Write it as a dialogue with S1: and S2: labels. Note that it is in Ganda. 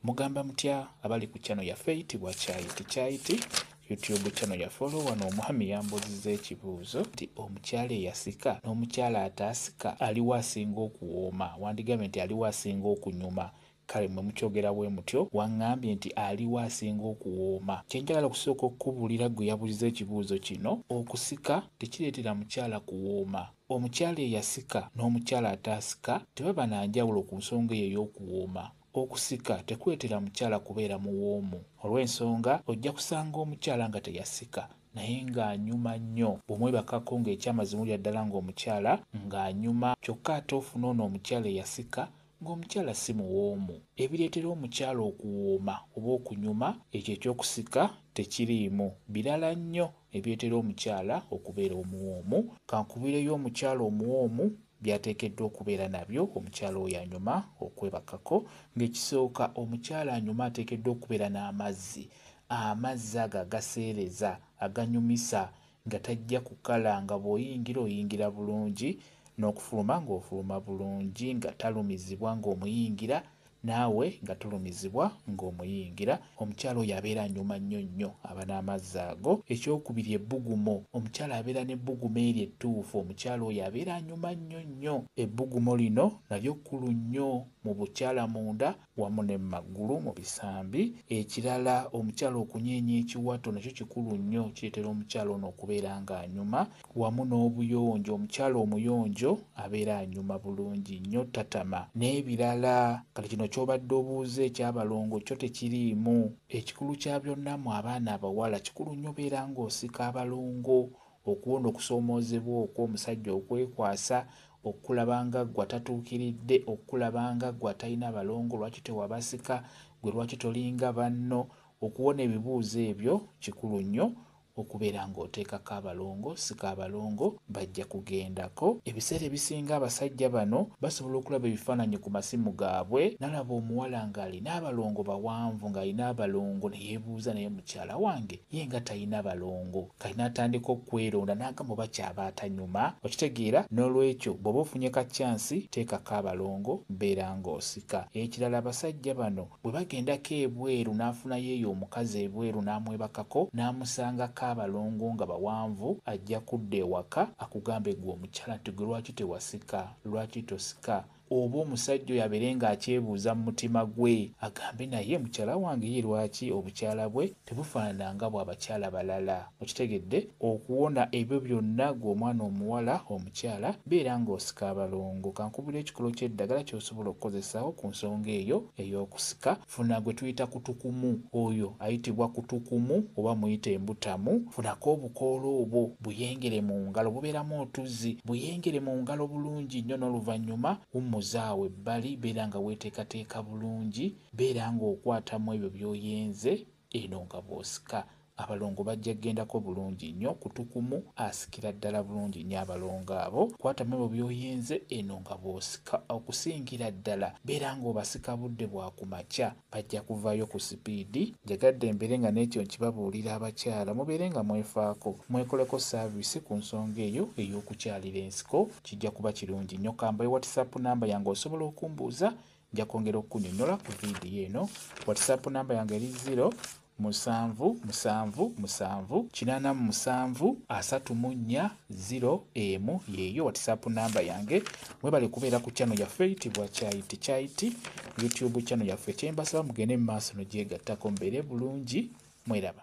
S1: Mugamba mutya abali ku channel yaffe eyitibwa Kyayiti Kyayiti YouTube channel yaffe. Olwo wano omwami yambuuzizza ekibuuzo nti omukyala eyasika n'omukyala ataasika aliwo asinga okuwooma, wandigambye nti aliwo asinga okunyuma. Kale mwe mukyogera bwe mutyo, waŋŋambye nti aliwo asinga okuwooma. Kye njagala okusooka okukubuulira ggwe yabuuzizza ekibuuzo kino, okusika tekireetera mukyala kuwooma. Omukyala eyasika n'omukyala ataasika tebaba na njawulo ku nsonga eyo ey'okuwooma. Okusika tekuleetera mukyala kubeera muwoomu. Olw'ensonga ojja kusanga omukyala nga teyasika naye ng'anyuma nnyo. Bw'omwebakako ng'ekyamazima owulira ddala ng'omukyala ng'anyuma, kyokka ate ofuna ono omukyala eyasika ng'omukyala si muwoomu. Ebireetera omukyala okuwooma oba okunyuma ekyo eky'okusika tekiriimu. Birala nnyo ebireetera omukyala okubeera omuwoomu. Kankubireyo omukyala omuwoomu by'ateekeddwa okubeera nabyo omukyala oyo anyuma okwebakako. Ng'ekisooka, omukyala anyuma ateekeddwa okubeera n'amazzi. Amazzi ago agaseereza, aganyumisa, nga tajja kukala, nga bw'oyingira oyingira bulungi n'okufuluma ng'ofuluma bulungi, nga talumizibwa ng'omuyingira, naawe nga tolumizibwa ng'omuyingira. Omukyala oyo abeera anyuma nnyo nnyo, aba n'amazzi ago. Ekyokubiri, ebbugumo. Omukyala abeera n'ebbugumo eryo ettuufu. Omukyala oyo abeera anyuma nnyo nnyo. Ebbugumo lino nalyo kkulu nnyo mu bukyala munda wamu ne mu magulu mu bisambi. Ekirala, omukyala okunyeenya ekiwato nakyo kikulu nnyo, kireetera omukyala ono okubeera ng'anyuma, wamu n'obuyonjo. Omukyala omuyonjo abeera anyuma bulungi nnyo, tatama n'ebirala. Kati kino ky'obadde obuuza eky'abalongo kyo tekiriimu. Ekikulu kya byonna mu abaana abawala, kikulu nnyo beera ng'osika abalongo okuwona okusoomoozebwa okwo, omusajja okwekwasa, okulaba nga ggwe atatuukiridde, okulaba nga ggwe atalina balongo, lwaki tewabasika, gwe lwaki tolinga banno. Okuwona ebibuuzo ebyo kikulu nnyo okubeera ng'oteekako abalongo, sika abalongo bajja kugendako. Ebiseera ebisinga abasajja bano basobola okulaba ebifaananyi ku masimu gaabwe, n'alaba omuwala ng'alina abalongo bawanvu, ng'alina abalongo, ne yeebuuza naye mukyala wange ye nga talina balongo. Kale n'atandika okweronda n'agamba oba kyaba atanyuma. Okitegeera? N'olwekyo bw'oba ofunye ka chance, teekako abalongo, beera ng'osika. Ekirala, abasajja bano bwe bagendako ebweru n'afunayo eyo omukazi ebweru n'amwebakako n'amusangako abalongo nga bawanvu, ajja kudda ewaka akugambe ggwe omukyala nti gwe lwaki tewasika, lwaki tosika. Oba omusajja oyo abeere ng'akyebuuza mu mutima gwe agambe naye mukyala wange ye lwaki obukyala bwe tebufaanana nga bw'abakyala balala. Okitegedde? Okuwona ebyo byonna ggwe omwana omuwala omukyala beera ng'osika abalongo. Kankubira ekikolo ky'eddagala ky'osobola okukozesaawo ku nsonga eyo ey'okusika. Funa gwe tuyita kutukumu, oyo ayitibwa kutukumu oba muyite embutamu. Funako obukoola obwo buyengere mu ngalo, bubeeramu otuzzi, buyengere mu ngalo bulungi nnyo. N'oluvannyuma wummuzaawo ebbali, beera nga weeteekateeka bulungi, beera ng'okwatamu ebyo by'oyenze eno nga bw'osika. Abalongo bajja kugendako bulungi nnyo. Kutukumu asikira ddala bulungi nnyo abalongo abo. Kwatamu ebyo by'oyenze eno nga bw'osika. Okusingira ddala beera ng'obasika budde bwa kumakya, bajja kuvaayo ku sipiidi. Njagadde mbeere nga n'ekyo nkibabuulira abakyala, mubeere nga mwefaako, mwekoleko saaviisi ku nsonga eyo ey'okukyalira ensiko, kijja kuba kirungi nnyo. Kambawe WhatsApp namba yange osobola okumbuuza, nja kwongera okukunnyonnyola ku vidiyo eno. WhatsApp namba yange eri 0 7 7 7 87 34 0 1, yeeyo WhatsApp namba yange. Mwebale kubeera ku channel yaffe eyitibwa Kyayiti Kyayiti YouTube channel yaffe. Kyembasaba mugende mu maaso nogyegattako, mubeere bulungi, mweraba.